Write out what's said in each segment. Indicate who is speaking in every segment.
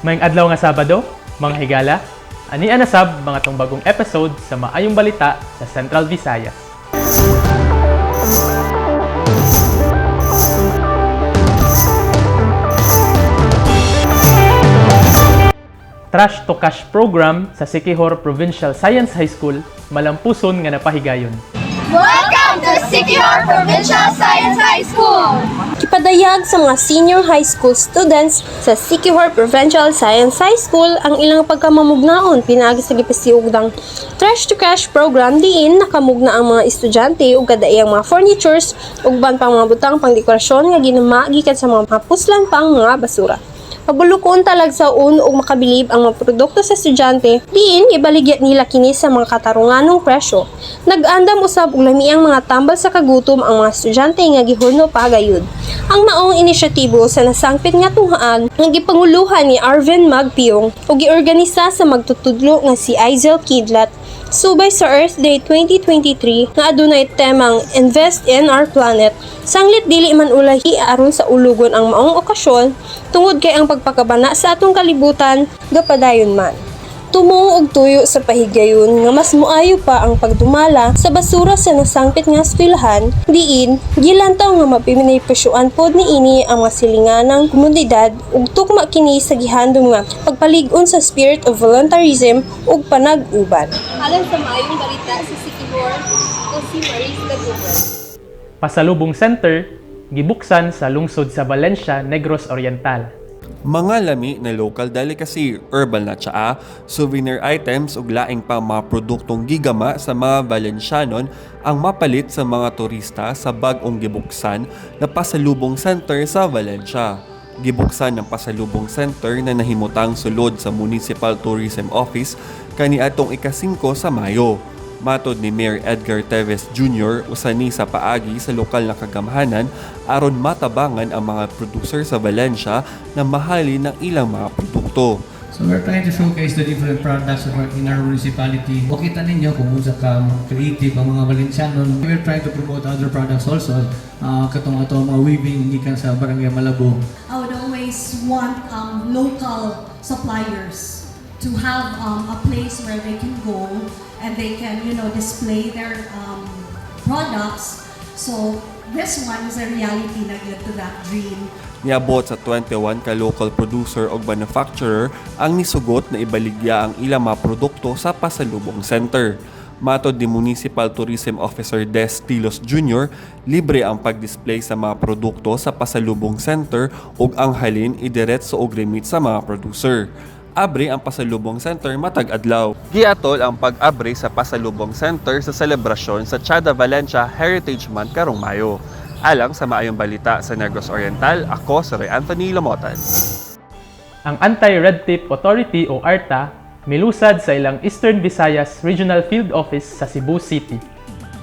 Speaker 1: Maayong adlaw nga Sabado, mga higala, ani na sab mga tong bagong episode sa Maayong Balita sa Central Visayas. Trash to Cash program sa Siquijor Provincial Science High School malampuson nga napahigayon.
Speaker 2: Welcome to Siquijor Provincial Science High School!
Speaker 3: Gipadayag sa mga senior high school students sa Siquijor Provincial Science High School ang ilang pagkamamugnaon pinaagi sa gipasiugdang Trash to Cash program diin nakamugna ang mga estudyante ug kadaiyang mga furnitures ug uban pang mga butang pangdekorasyon nga ginama gikan sa mga puslan pang mga basura. Pabulukon talagsaon ug makabilib ang mga produkto sa estudyante, diin ibaligya nila kini sa mga katarunganong presyo. Nag-andam usab og lamiang mga tambal sa kagutom ang mga estudyante nga gihurno pa gayud. Ang maong inisyatibo sa nasangpit nga tunghaan nga gipanguluhan ni Arvin Magpiong ug giorganisa sa magtutudlo nga si Aizel Kidlat subay sa Earth Day 2023 nga adunay temang Invest in Our Planet. Sanglit dili man ulahi aron sa ulugon ang maong okasyon tungod kay ang pagpakabana sa atong kalibutan gapadayon man. Tumuo og tuyo sa pahigayon nga mas moayo pa ang pagdumala sa basura sa nasangpit nga eskwelahan, diin gilantaw nga mabenepisyuan pod niini ang mga silinganang komunidad ug tukma kini sa gihandom nga pagpalig-on sa spirit of voluntarism ug panag-uban. Alang sa Maayong Balita sa Siquijor, ako si Maris Daguban.
Speaker 1: Pasalubong Center gibuksan sa lungsod sa Valencia, Negros Oriental.
Speaker 4: Mga lami na local delicacy, herbal na tsaa, souvenir items ug laing pa mga produktong gigama sa mga Valencianon ang mapalit sa mga turista sa bag-ong gibuksan na Pasalubong Center sa Valencia. Gibuksan ng Pasalubong Center na nahimutang sulod sa Municipal Tourism Office kaniadtong ika-5 sa Mayo. Matod ni Mayor Edgar Teves Jr., usa ni sa paagi sa lokal na kagamhanan aron matabangan ang mga producer sa Valencia na mahalin ng ilang mga produkto.
Speaker 5: So we're trying to showcase the different products of in our municipality. Makita ninyo kung unsa ka creative ang mga Valenciano. We're trying to promote other products also. Katong ato mga weaving gikan sa Barangay Malabo.
Speaker 6: I would always want local suppliers to have a place where they can go and they can display their products. So this one is a reality na get to that dream.
Speaker 4: Niabot sa 21 ka local producer o manufacturer ang nisugot na ibaligya ang ilang mga produkto sa Pasalubong Center. Matod ni Municipal Tourism Officer Des Tilos Jr., libre ang pag-display sa mga produkto sa Pasalubong Center ug ang halin idiretso og remit sa mga producer. Abre ang Pasalubong Center matag adlaw. Giatol ang pag-abre sa Pasalubong Center sa selebrasyon sa Chada Valencia Heritage Month karong Mayo. Alang sa Maayong Balita sa Negros Oriental, ako si Roy Anthony Lamotan.
Speaker 1: Ang Anti-Red Tape Authority o ARTA milusad sa ilang Eastern Visayas Regional Field Office sa Cebu City.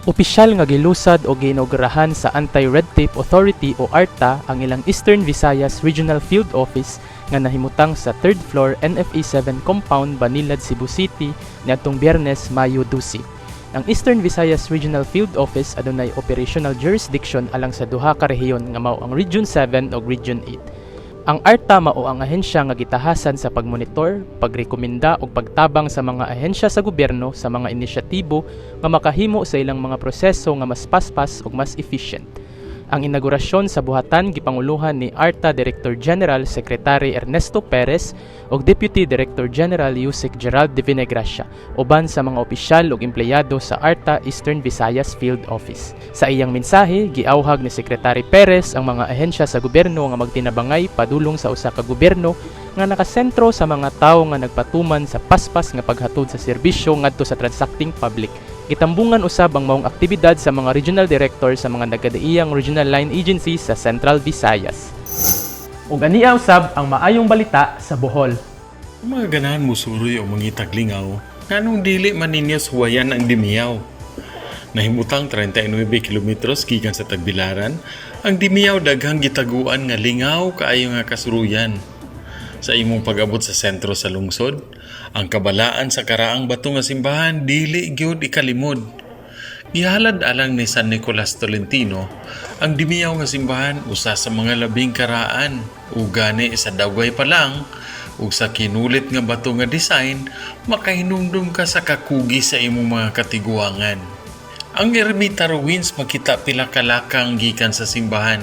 Speaker 1: Opisyal nga gilusad o giinaugurahan sa Anti-Red Tape Authority o ARTA ang ilang Eastern Visayas Regional Field Office nga nahimutang sa 3rd floor NFA 7 Compound, Banilad, Cebu City niadtong Biyernes, Mayo 12. Ang Eastern Visayas Regional Field Office adunay operational jurisdiction alang sa duha ka rehiyon nga mao ang Region 7 ug Region 8. Ang ARTA mao ang ahensya nga gitahasan sa pagmonitor, pagrekomenda ug pagtabang sa mga ahensya sa gobyerno sa mga inisyatibo nga makahimo sa ilang mga proseso nga mas paspas ug mas efficient. Ang inaugurasyon sa buhatan gipanguluhan ni ARTA Director General Secretary Ernesto Perez ug Deputy Director General Usec Gerald de Vinegracia uban sa mga opisyal ug empleyado sa ARTA Eastern Visayas Field Office. Sa iyang mensahe, giawhag ni Secretary Perez ang mga ahensya sa gobyerno nga magtinabangay padulong sa usa ka gobyerno nga nakasentro sa mga tawo nga nagpatuman sa paspas nga paghatod sa serbisyo ngadto sa transacting public. Gitambungan usab ang maong aktibidad sa mga regional director sa mga nagkadaiyang regional line agencies sa Central Visayas. Ug ania usab ang Maayong Balita sa Bohol.
Speaker 7: Ang mga ganahan musuroy o mangitag lingaw, nganong dili man ninyo suwayan ang Dimiao? Nahimutang 39 kilometros gikan sa Tagbilaran, ang Dimiao daghang gitaguan nga lingaw kaayo nga kasuruyan. Sa imong pag-abot sa sentro sa lungsod, ang kabalaan sa karaang bato nga simbahan dili gyud ikalimod. Gihalad alang ni San Nicolas Tolentino, ang Dimiao nga simbahan usa sa mga labing karaan ug gani sa daway pa lang. Ug sa kinulit nga bato nga design, makahinumdum ka sa kakugi sa imong mga katiguangan. Ang Ermita Ruins makita pila ka lakang gikan sa simbahan.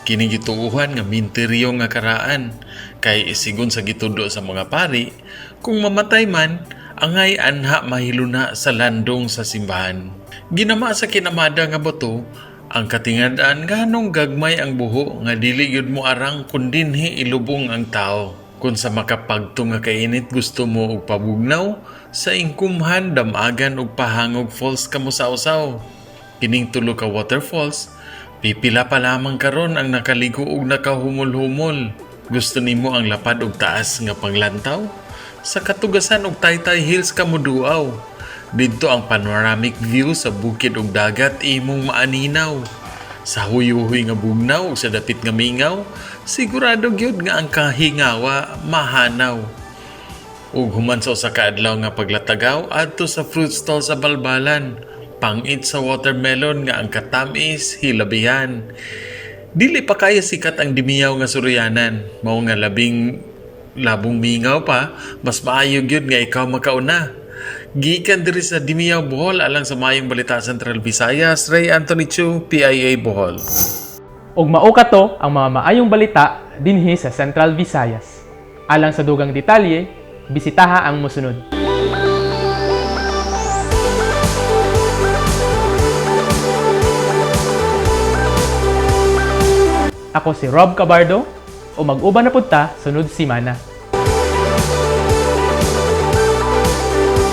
Speaker 7: Kini gituohan nga minteryo nga karaan kay sigon sa gitudo sa mga pari, kung mamatay man, angay anha mahiluna sa landong sa simbahan. Ginama sa kinamada nga bato ang katingad-an nganong gagmay ang buho nga dili gyud mo arang kun dinhi ilubong ang tao. Kung sa makapagto nga kainit gusto mo og pabugnaw, sa Ingkumhan, Damagan ug Pahangog Falls ka mosawsaw. Kining tulo ka waterfalls, pipila pa lamang karon ang nakaligo ug nakahumol-humol. Gusto nimo ang lapad ug taas nga panglantaw? Sa Katugasan ug Taytay Hills ka moduaw. Didto ang panoramic view sa bukid ug dagat imong maaninaw. Sa huyuhoy nga bugnaw ug sa dapit nga mingaw, sigurado gyud nga ang kahingawa mahanaw. Ug human sa usa ka adlaw nga paglatagaw adto sa fruit stall sa Balbalan, pangit sa watermelon nga ang katamis hilabihan. Dili pa kaya sikat ang Dimiao nga suryanan, mao nga labing labong mingaw pa, mas maayo gyud nga ikaw makauna. Gikan diri sa Dimiao, Bohol, alang sa Maayong Balita Central Visayas, Ray Anthony Chu, PIA Bohol.
Speaker 1: Ug mao kato ang mga maayong balita dinhi sa Central Visayas. Alang sa dugang detalye, bisitaha ang mosunod. Ako si Rob Cabardo o mag-uban na pud ta sunod simana.